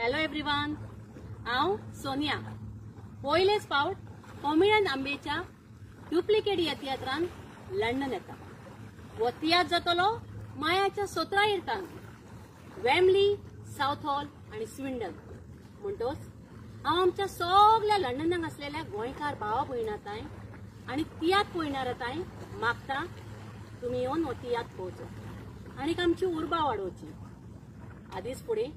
Hello everyone, हांव सोनिया. पयलेच फावट कॉमेडियन आंबेच्या डुप्लिकेट ह्या तियात्रान लंडन येता. हो तियात्र जातलो मायाच्या 17 इरतान वेम्बली, सावथ हॉल आनी स्विंडन. म्हणटोच हांव आमच्या सगल्या लंडनाक आसलेल्या गोंयकार भावा भयणा तांय आनी तियात्र पळयणारा तांय मागता, तुमी येवन हो तियात्र पळोवचो आनीक आमची उर्बा वाडोवची. आदीच फुडें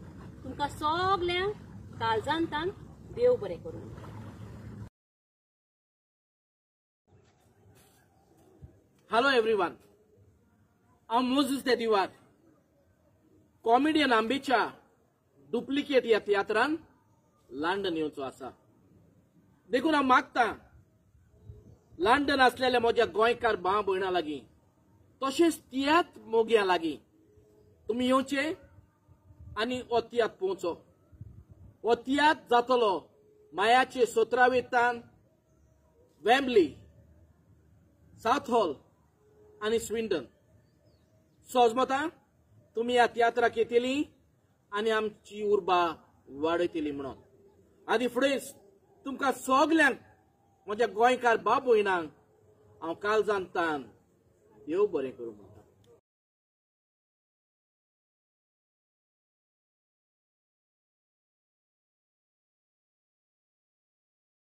तुमकां सगल्यांक काळजांतान देव बरें करूं. हॅलो एवरीवन, हांव मोझीस देदिवार. कॉमेडियन आंबेच्या डुप्लिकेट ह्या तियात्रान लंडन येवचो आसा. देखून हांव मागता लंडन आसलेल्या म्हज्या गोंयकार भाव भयणां लागीं तशेंच तियात्र मोग्यां लागीं तुमी येवचे आनी हो तियात्र पळोवचो. हो तियात्र जातलो मायाचे 17 तान वेम्बली, सावथ हॉल आनी स्विंडन. सोजमता तुमी ह्या तियात्राक येतली आनी आमची उर्बा वाडयतली म्हणून. आदी फुडेंच तुमकां सगल्यांक म्हज्या गोंयकार भाव भयणांक हांव काळजान तान देव बरें करूं.